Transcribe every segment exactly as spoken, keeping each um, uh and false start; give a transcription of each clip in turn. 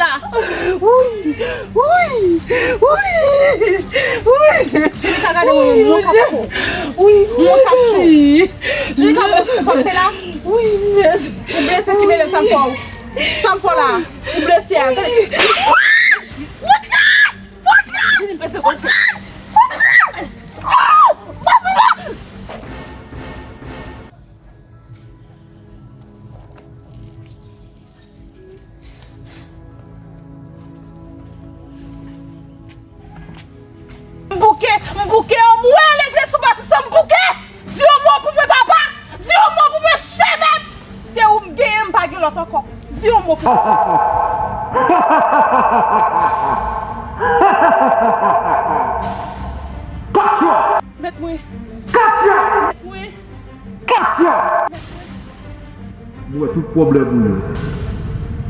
la. Wi, wi, wi, wi. Djilika, gade mwen, mwen k ap tchou. Wi, mwen k ap tchou. Djilika, mwen fè la. Wi. Ou blese ki mele sa m fè w. Sa m fè w la. Ou blese a. Gade. Wout la! Wout la! Djilika, blese konsa. Wout la! Oh! Mwen di la! M bouke, m bouke, m wè legliz sou pase san m bouke. Di yon mo pou mwen, papa. Di yon mo pou mwen, chèmèt. Se ou m genyen, m pa gen lòt ankò. Di yon mo pou mwen. Katia! Mèt mwen. Katia! Mèt mwen. Katia! M wè tout pwoblèm ou yo.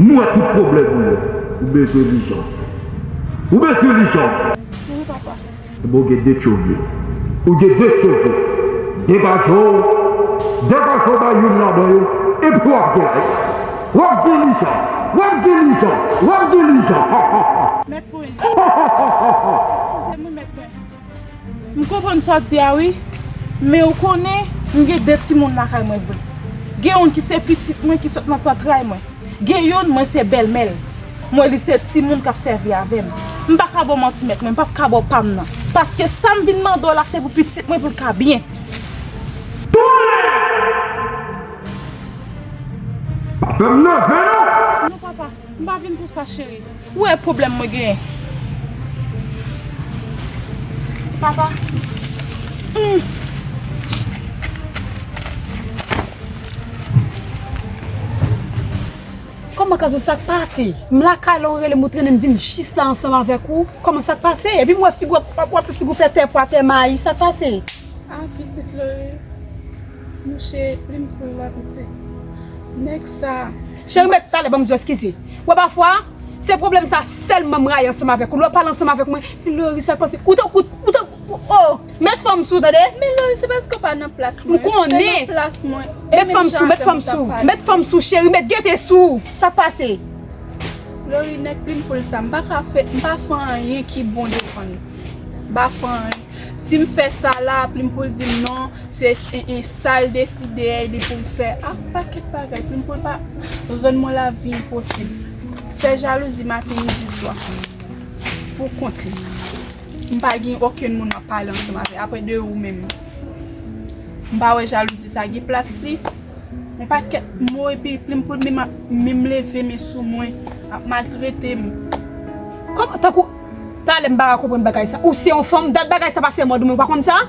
M wè tout pwoblèm ou yo. Ou bezwen lijan. Ou bezwen lijan. Wi, papa. Ebyen, ou gen de tchove. Ou gen de tchove. Degaje w. Degaje w bay youn ladan yo. Epi w ap gen lajan. W ap gen lijan. W ap gen lijan. W ap gen lijan. Mèt mwen. Mwen mèt mwen. M konprann sa w di a wi, men ou konnen m gen de timoun lakay mwen vre. Gen youn ki se pitit mwen ki sot nan zantray mwen. Gen youn mwen se bèlmè l. Mwen, li se timoun k ap sèvi avè m. M pa ka ba w manti, mèt mwen, m p ap ka ba w pa m nan. Paske sa m vin mande w la, se pou pitit mwen, pou l ka byen. Pa fè m nève non! Non, papa, m pa vin pou sa, cheri. Ou wè pwoblèm mwen genyen? Papa. Hmm. Kòman Kazou, sa k pase? M lakay la, ou rele m, ou trennen m vin jis la ansanm avèk ou. Kòman sa k pase? Epi m wè figi w ap, w ap, w ap fè figi w fè tè pwa, tè mayi, sa k pase? Ah, pitit Lori, mouche plim poul la, pitit. Nèg sa. Cheri, mèt talè, ban m di w eskize. Wè pafwa, se pwoblèm sa sèlman m rayi ansanm avèk ou. Lè w pale ansanm avèk mwen, Lori, sa k pase? Ou tankou, ou tankou, oh! Met fanm sou, tande? Men Lori, se paske w pa nan plas mwen. M konnen. Si w te nan plas mwen, e menm jan avè m ou t ap pale. Met fanm sou, met fanm sou, cheri, met gete sou. Sa k pase? Lori, nèg plim poul sa, m pa ka fè, m pa fè anyen ki bon devan l. M pa fè anyen. Si m fè sa la, plim poul di m non, se, e, e, sa l deside, e li pou l fè. Ah, pakèt bagay, plim poul pa rann mwen lavi enposib. Fè jalouzi maten, midi, swa. Pou kont li. M pa gen okenn moun m ap pale ansanm avè, apre de ou menm. M pa wè jalouzi sa gen plas li. Yon pakèt mo epi plim poul menm ap, menm leve men sou mwen, ap maltrete m. Kòman, tankou, talè m pa ka konprann bagay sa. Ou se yon fanm, dat bagay sa pase mòd ou, men ou pa konn sa?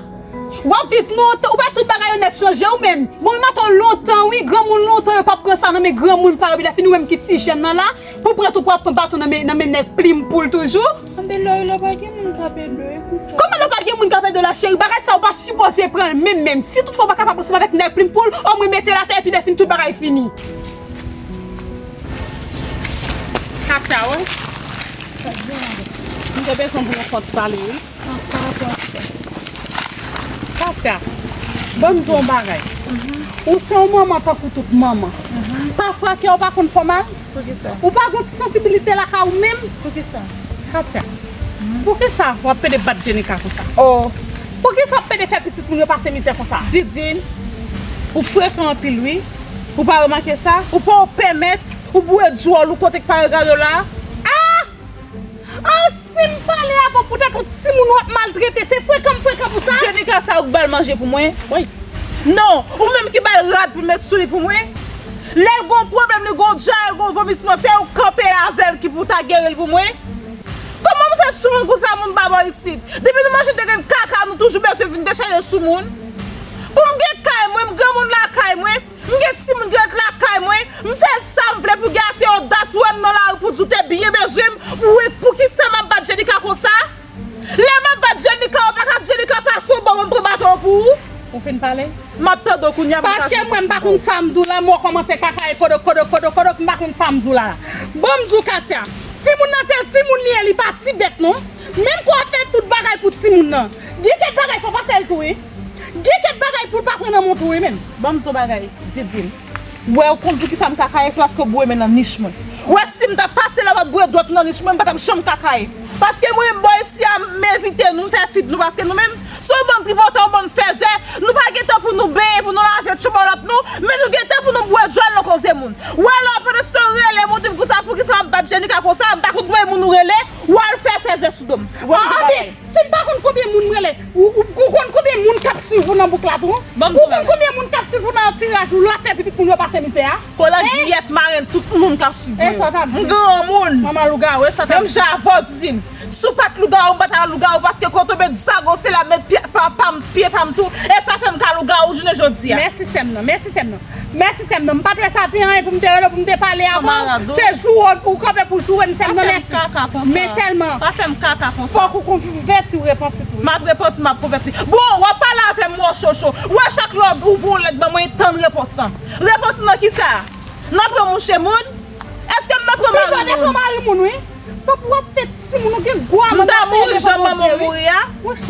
W ap viv lontan, ou pa tout bagay yo nèt chanje ou menm. Bon, m atann lontan, wi, granmoun lontan, yo p ap pran sa nan men granmoun pa yo, epi lè fini ou menm ki ti jèn nan la, pou pran tou, pou ap pran baton nan men, nan men nèg plim poul toujou. Anben, Lori, lè w pa gen moun k ap ede w, e konsa. Kòman lè w pa gen moun k ap ede w la, cheri? Bagay sa ou pa sipoze pran l menm, menm. Si toutfwa w pa kapab ansanm avèk nèg plim poul, omwen mete l atè, epi lè fini tout bagay fini. Katia, wi. M te bezwen pou nou fè yon ti pale, wi. Katia, ban m di w yon bagay. Ou se yon manman tankou tout manman. Pafwa kè w pa konn fè w mal. Poukisa? Ou pa gon ti sansibilite lakay ou menm? Poukisa? Katia, poukisa w ap pede bat Jenika konsa? Oh. Poukisa w ap pede fè pitit moun yo pase mizè konsa? Didine, ou frekan anpil wi. Ou pa remake sa? Ou pa w pèmèt, ou boure djòl ou kote k pa regade w la. Ah! Ah, si m pale avè w poutèt yon timoun w ap maltrete, se frekan m frekan pou sa? Jenika sa ou k ba l manje pou mwen? Wi. Non, ou menm ki ba l rad pou l met sou li pou mwen? Lè l gon pwoblèm, li gon dyare, l gon vomisman, se ou k kanpe avè l ki pou ta geri l pou mwen? Kòman m fè sou moun konsa, moun pa bò isit? Depi nou manje de grenn kaka, nou toujou bezwen vin dechaje sou moun. Pou m gen kay mwen, m granmoun lakay mwen, m gen timoun ki ret lakay mwen, m fè sa m vle pou gen ase odas pou wè m nan lari pou di w te byen bezwen m, pou, poukisa m ap bat Jenika konsa? Lè m ap bat Jenika, ou pa ka di Jenika pase w bò, mwen m pran baton pou ou. Ou fin pale? M ap tande w kounye a pou m kache. Paske mwen m pa konn sa m di w la, mwen kòmanse kakaye kodok, kodok, kodok, kodok, m pa konn sa m di w la. Bon, m di w, Katia, timoun nan se timoun li ye, li pa ti bèt non. Menm pou w ap fè tout bagay pou timoun nan, gen kèk bagay fò w pa fè l tou wi. Gen kèk bagay pou l pa pran nan men w tou wi menm. Ban m di w bagay, Didine. Ou wè, ou konn poukisa m kakaye, se paske w boure men nan nich mwen. Ou wè, si m ta pase la, w ap boure dwèt ou nan nich mwen, m pa t ap janm kakaye. Paske mwen menm bò isi a, m evite nou, m fè fit nou, paske nou menm, se yon bann tripotay, yon bann fèzè, nou pa gen tan pou nou benyen, pou nou lave tchonbòlòt nou, men nou gen tan pou nou boure djòl nan koze moun. Ou wè, lè w pandan se tan w rele m, ou di m konsa, poukisa m ap bat Jenika konsa, m pa konn konbyen moun ou rele, w al fè fèzè sou do m. Ou wè m di bagay. Si m pa konn konbyen moun m rele, ou, ou, ou konn konbyen moun k ap swiv ou nan bouk la tou? Ou konn konbyen moun k ap swiv ou nan antouraj ou, l ap fè pitit moun yo pase mizè a? Kolangyèt marenn tout moun k ap swiv mwen yo. M granmoun. Manman lougawou, e sa t ap. Menm jan avè w, Didine. Si w pa t lougawou, m pa ta lougawou, paske kote w met zago, se la m met pye pa, pa m, pye pa m tou. E sa fè m ka lougawou jounen jodi a. Mèsi sè m nan, mèsi sè m nan. Mèsi sè m nan. M pa t wè sa te anyen pou m te rele w, pou m te pale avè w. Se joure ou kanpe pou joure m sè m nan, mèsi. Men sèlman, fòk ou konvèti, ou repanti tou. M ap repanti, m ap konvèti. Bon, w ap pale avè m, wochocho. Ou wè chak lè w ouvri yon lèt ban mwen, tann repons lan. Repons lan kisa? Nan pran mouche moun? Èske m nan pran mari moun? Pito w te pran mari moun wi. Tanpri w ap fè timoun ou gen gwa manman. M ta mouri jan manman w mouri a.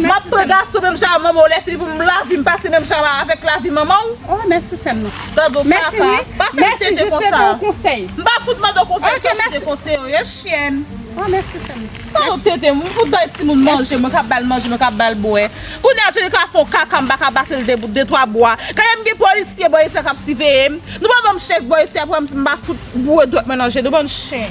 M ap pran gason menm jan manman w, lè fini pou m lavi m pase menm jan avèk lavi manman w. Oh, mèsi sè m nan. Tande w papa, pa fè m tete konsa. M pa fout mande w konsèy, se w ki te konseye w ye, chyèn. Oh, mèsi sè m nan. Tande w tete m, m fout bay timoun manje, mwen k ap ba l manje, mwen k ap ba l bwè. Kounye a Jenika fè yon kaka, m pa ka pase l de, de twa bwa. Kanye m gen polisye bò isi a k ap siveye m. Nou pa ban m chèk bò isi a, pou m, m pa fout boure dwèt mwen nan je nou, bann chen.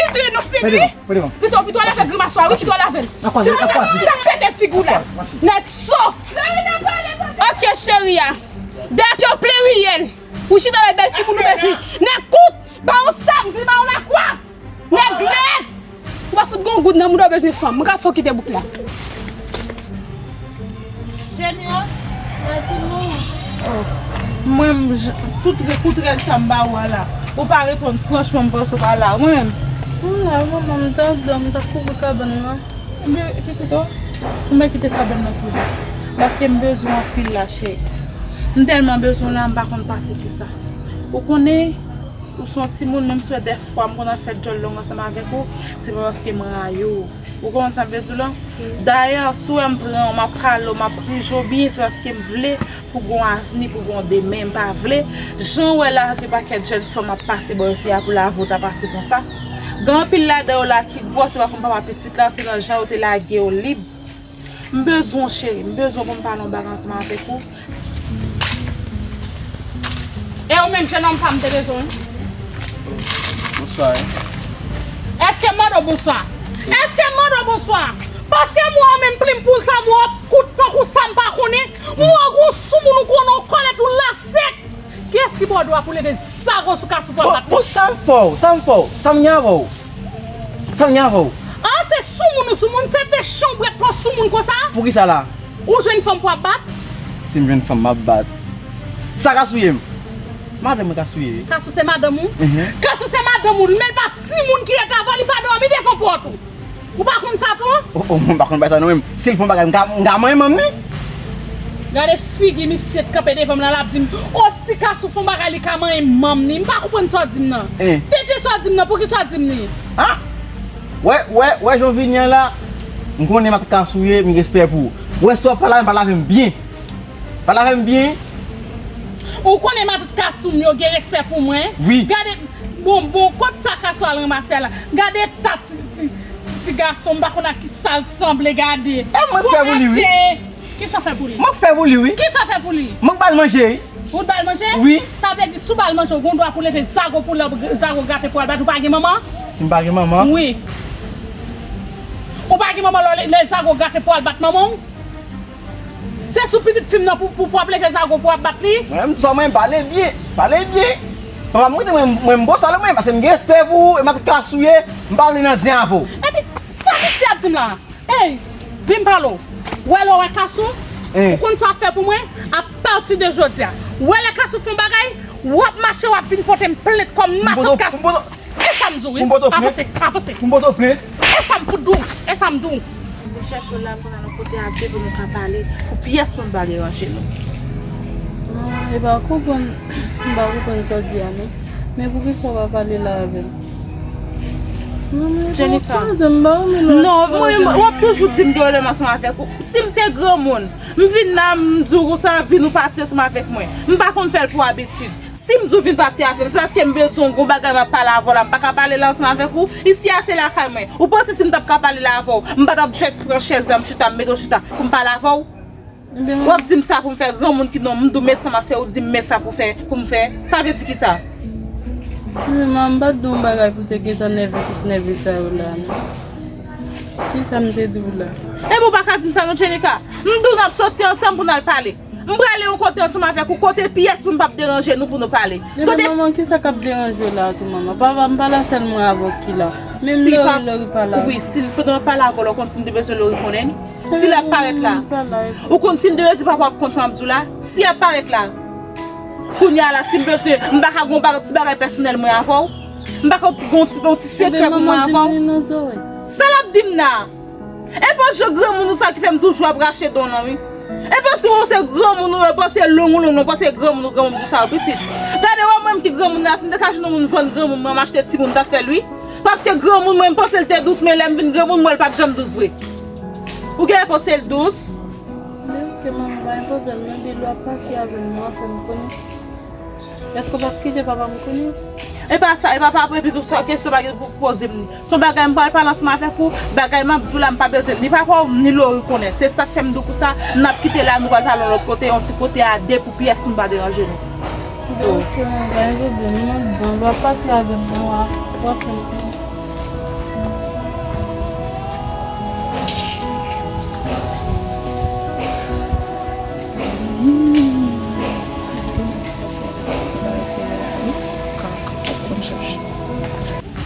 Fini, nou fini. Pito, pito, lave grimas la, wi, pito, lave l. Si mwen ta pete figi w la. Nèg so. Ok, cheri a. Depi w pleriyen. Ou chita la bèl timoun ou bezwen. Nèg kout, ba yon samdi, ba yon lakwa. Nèg lèd. Ou pa fout gon goud nan mouda w bezwen fanm. Mwen ka fò kite bouk la. Jenny, oh, la timoun. Oh, mwen, m j- tout re- tout rèl sa m ba ou a la. Ou pa reponn franchman, m panse w pa la. Mwen menm. Mwen la, manman, m t ap dòmi, m t ap kouvri kabann nan. Mwen, pitit, oh, ou mèt kite kabann nan kouvri. Paske m bezwen w anpil la, cheri. M tèlman bezwen w la, m pa konn pase ki sa. Ou konnen, ou se yon timoun, menm si w wè dèfwa m konn ap fè djòl long ansanm avèk ou, se pa paske m rayi w. Ou konprann sa m vle di w lan? Dayè, si w wè m pran w, m ap pale w, m ap prije w byen, se paske m vle pou gon avni, pou gon demen. M pa vle, jan w wè lavi pakèt jèn fanm ap pase bò isi a pou lavi w ta pase konsa. Gen anpil ladan yo la ki gwòs, se pa kòm papa pitit la, se nan jan yo te lage yo lib. M bezwen w, cheri, m bezwen w pou m pale yon bagay ansanm avèk ou. E ou menm, jennonm sa m te bezwen. Bonswa. Èske m mande w bonswa? Èske m mande w bonswa? Paske m wè w menm plim poul sa, m wè w ap kout tankou sa m pa konnen. M wè w gon soumoun ou konnen w kòlèt ou la sèk. Kiyès ki ba w dwa pou leve zago sou Kasou pou al bat li? Bon, sa m fè w? Sa m fè w? Sa m gen avè w? Sa m gen avè w? Ah, se soumoun ou soumoun, se te chan w prèt fè w soumoun konsa? Poukisa la? Ou jwenn fanm pou w ap bat? Si m jwenn fanm, m ap bat. Sa ka souye m? Madanm mwen ka souye. Kasou se madanm ou? Mhm. Kasou se madanm ou, men l pa timoun ki ret avè w, li pa dòmi devan pòt ou. Ou pa konn sa tou? Oh, oh, mwen pa konn bagay sa non, menm. Si l fè yon bagay, m ka, m ka manyen manm li. Gade figi misye t kanpe devan m la, l ap di m, oh, si Kasou fè yon bagay, li ka manyen manm li. M pa konprann sa w di m nan. Eh. Tete sa w di m nan, poukisa w di m li? Ah? Wè, wè, wè jan w vini an la, m konnen matant Kasou ye, m gen respè pou ou. Wè si w ap pale avè m, pale avè m byen. Pale avè m byen. Ou konnen matant Kasou m yo gen respè pou mwen? Wi. Gade, bon, bon, kot sa Kasou al ranmase a la? Gade ta ti, ti, ti, ti gason, m pa konn ak ki sa l sanble, gade. E mwen k fè pou li, wi. Kisa w fè pou li? Mwen k fè pou li, wi. Kisa w fè pou li? Mwen k ba l manje, wi. Ou t ba l manje? Wi. Sa vle di, si w ba l manje, ou gon dwa pou leve zago pou lè zago grate pou al bat, ou pa gen manman? Si m pa gen manman? Wi. Ou pa gen manman lè, lè zago grate pou al bat manman w? Se sou pitit fi m nan pou, pou, pou w ap leve zago pou w ap bat li? Mwen menm, sa mwen pale byen, pale byen. Papa m rete mwen, mwen m bosal mwen, paske m gen respè pou ou, e matant Kasou ye, m pa vle nan zen avè w. Epi, sa misye ap di m la? Ey, vin m pale w. Wè lè w wè Kasou, ou konn sa w ap fè pou mwen? Apati de jodi a, wè lè Kasou fè yon bagay, w ap mache, w ap vin pote m plent kòm matant Kasou. E sa m di w, wi. Pou m pote w plent? Avanse, avanse. Pou m pote w plent? E sa m fout di w? E sa m di w? Pou n chèche w la, pou n al yon kote a de pou nou ka pale, pou pyès moun pa deranje nou. Ah, e pa konprann, m pa konprann sa w di a, non. Men poukisa w pa pale la avè m? Non, men Jennifer. Non, mwen, w ap toujou di m gen pwoblèm ansanm avèk ou. Si m se granmoun, m vin la, m di w konsa, vin ou pati ansanm avèk mwen. M pa konn fè l pou abitid. Si m di w vin pati avè m, se paske m bezwen w, gon bagay m ap pale avè w la, m pa ka pale la ansanm avèk ou. Isi a se lakay mwen. Ou panse si m t ap ka pale la avè w, m pa t ap jis pran chèz la, m chita, m mete w chita pou m pale avè w? W ap di m sa pou m fè granmoun ki non m, m di w men sa m ap fè, ou di m men sa pou fè, pou m fè. Sa vle di kisa? Mama, m pa t di w yon bagay pou te gentan nève tout nève sa yo la, non. Kisa m te di w la? Epi w pa ka di m sa non, Jenika. M di w n ap soti ansanm pou n al pale. M prale yon kote ansanm avèk ou, kote pyès moun p ap deranje nou pou nou pale. Ebyen, manman, kisa k ap deranje w la tou, manman? Papa m pa la, sèl mwen avè w ki la. Menm Lori, Lori pa la. Wi, si l, pandan w pale avè w la, w konn si m te bezwen Lori konnen. Si l ap parèt la. Ou konn si m te bezwen papa w ap konn sa m ap di w la? Si l ap parèt la. Kounye a la, si m bezwen, m pa ka gon ba-, ti bagay pèsonèl mwen avè w? M pa ka ti gon ti, gon ti sekrè pou mwen avè w? Sa l ap di m la? E pa jan granmoun ou sa ki fè m toujou ap rache don nan, wi. E paske ou se granmoun ou, ou panse long ou long, ou panse granmoun ou granmoun pou sa, wi, pitit. Gade, wè mwen ki granmoun la, si m te ka jwenn yon moun vann granmoun mwen, m achte timoun, m t ap fè l, wi. Paske granmoun mwen, m panse l te dous, men lè m vin granmoun, m wè l pa t janm dous vre. Ou genlè panse l dous? Men ok, manman, pa gen pwoblèm, non, Bilo ap pati avè m, non, fè m konnen. Èske w p ap kite papa m konnen? E pa sa, e pa, pa, epi tou sa, kesyon pa gen pou poze m li. Se yon bagay m pral pale ansanm avèk ou, bagay m ap di w la, m pa bezwen ni papa w, ni Lori konnen. Se sa k fè m di w konsa, n ap kite la, nou pral pale yon lòt kote, yon ti kote a de pou pyès moun pa deranje nou. Ok, manman, pa gen pwoblèm, non, bon, w ap pati avè m, non, w ap, w ap fè m konnen.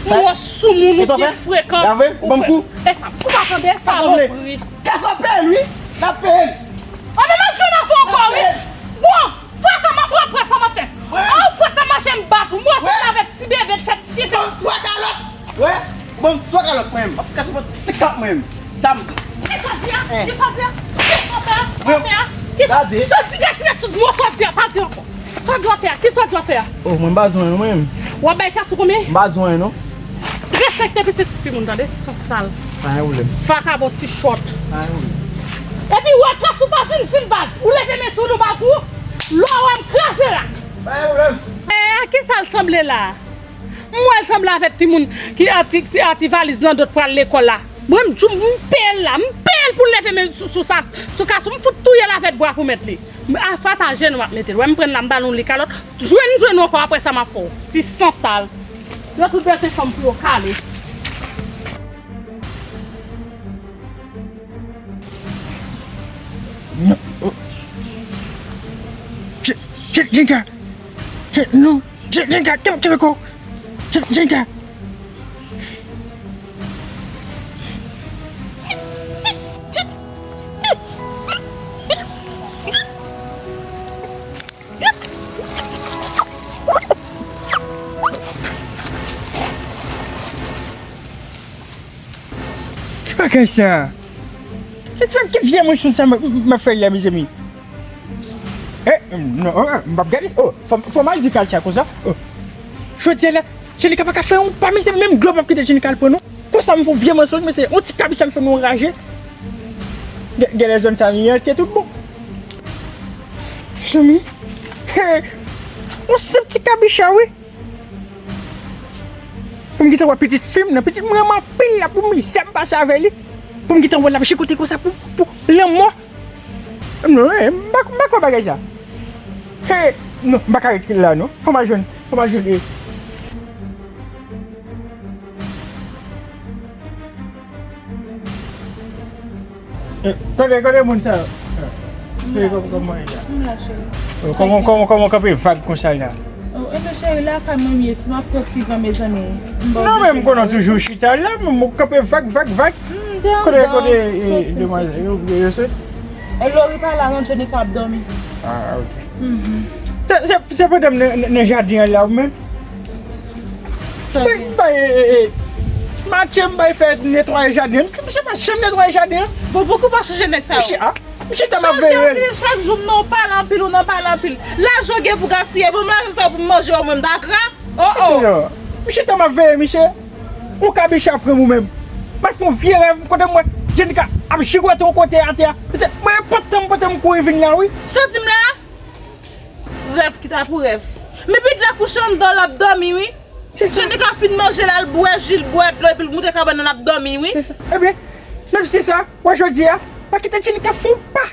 Ou wè soumoun ou byen frekan. Ou pa tande sa, mopri. Kase w ap peye l, wi. N ap peye l. Anben, m ap jwenn avè w ankò, wi. Bon, fè sa, m ap wè, fè sa, m ap fè. An, ou fwèt nan mache, m bat ou. M wè se avèk ti bebe, fè ti fè. Twa kalòt. Wè, ban m twa kalòt mwen menm. W ap kase mwen senk kalòt mwen menm. Sa m. Kisa w di a? Kisa w di a? Kisa w fè a? Kisa w fè a? Kisa w di? Gade. Soti, retire sou mwen, sa w di a, pa di ankò. Sa w di w ap fè a? Kisa w di w ap fè a? Oh, mwen m pa zwen non mwen menm. W ap bay kase w konbyen? M pa zwen non. Respekte pitit fi moun, tande, san sal. Pa gen pwoblèm. Vakabon ti chòt. Pa gen pwoblèm. Epi w wè kase w pa di m, di m baz. Ou leve men sou nou baz ou. Lè w wè m kraze la. Pa gen pwoblèm. Eh, a kisa l sanble la? M wè l sanble avèk timoun ki a ti, ki a ti valiz nan dòt pral lekòl la. Mwen, m di w, m peye l la, m peye l pou l leve men sou, sou sa, sou kase w, m fout touye l avèk bwa pou mèt li. A, fas a jenou m ap mete l. Wè m pran l la, m ba l yon li kalòt. Jwenn, jwenn ou ankò, apre sa m ap fè w. Ti san sal. Yo tout bezwen fanm pou yo kale. Non. Oh. Je-, je-, Jenka. Je-, non. Je-, Jenka, kenbe, kenbe kò w. Je-, Jenka. Ki bagay sa? Ki, ki, ki vye manchon sa m, m, m ap fè la, mezanmi? Eh, non, oh, m p ap gade. Oh, fò, fò m al di Kalcha konsa. Oh. Jodi a la, Jenika pa ka fè yon pa, mezanmi, menm dlo p ap kite Jenika al pran non. Konsa m fè yon vye mansonj, mesye, yon ti kabicha m fè nou anraje. Gen, gen lè zòn sa vin rete tout bon. Jimmy, he, yon senp ti kabicha, wi. Pou m gentan wè pitit fi m nan, pitit mwen renmen anpil la, pou mizè m pase avè li. Pou m gentan wè l ap jikote konsa pou, pou lanmò. Non, eh, m pa, m pa kwè bagay sa. He, non, m pa ka ret la, non. Fò m al jwenn, fò m al jwenn, eh. Eh, kote, kote moun sa yo? Eh, kote, kòman, kòman ye la? M la, cheri. Oh, kòman, kòman, kòman kanpe vag konsa la? Oh, enben, cheri, lakay mwen m ye, si m ap pran ti van, mezanmi. Non, men m konnen w toujou chita la, men m kanpe vag, vag, vag. Kote, kote, eh, demwazèl yo, yo sot? E Lori pa la non, Jenika ap dòmi. Ah, ok. Se, se, se pandan m nan, nan, nan jaden an la, ou menm? Bay, bay, e, e, e. Matye m bay fè netwaye jaden an. Misye pa janm netwaye jaden an. Bon, poukò w pa chanje nèg sa yo? Misye, a, misye tèlman veye l. Chak jou m nan w pale anpil, ou nan pale anpil. Lajan w gen pou gaspiye, ban m lajan sa yo pou m manje omwen m ta gra. Oh, oh. Misye tèlman veye, misye. Ou ka biche apre ou menm. M al fè yon vye rèv kote m wè Jenika ap jigote yon kote atè a. Misye, mwen, e pantan m pantan m kouri vin la, wi. Sa w di m la? Rèv ki ta pou rèv. Men Bidla kouche anndan l ap dòmi, wi. Se sa. Jenika fin manje l al bwè ji, l bwè dlo, epi l moute kabann nan l ap dòmi, wi. Se sa. Ebyen, menm si sa, wè jodi a, pa kite Jenika fè yon pa.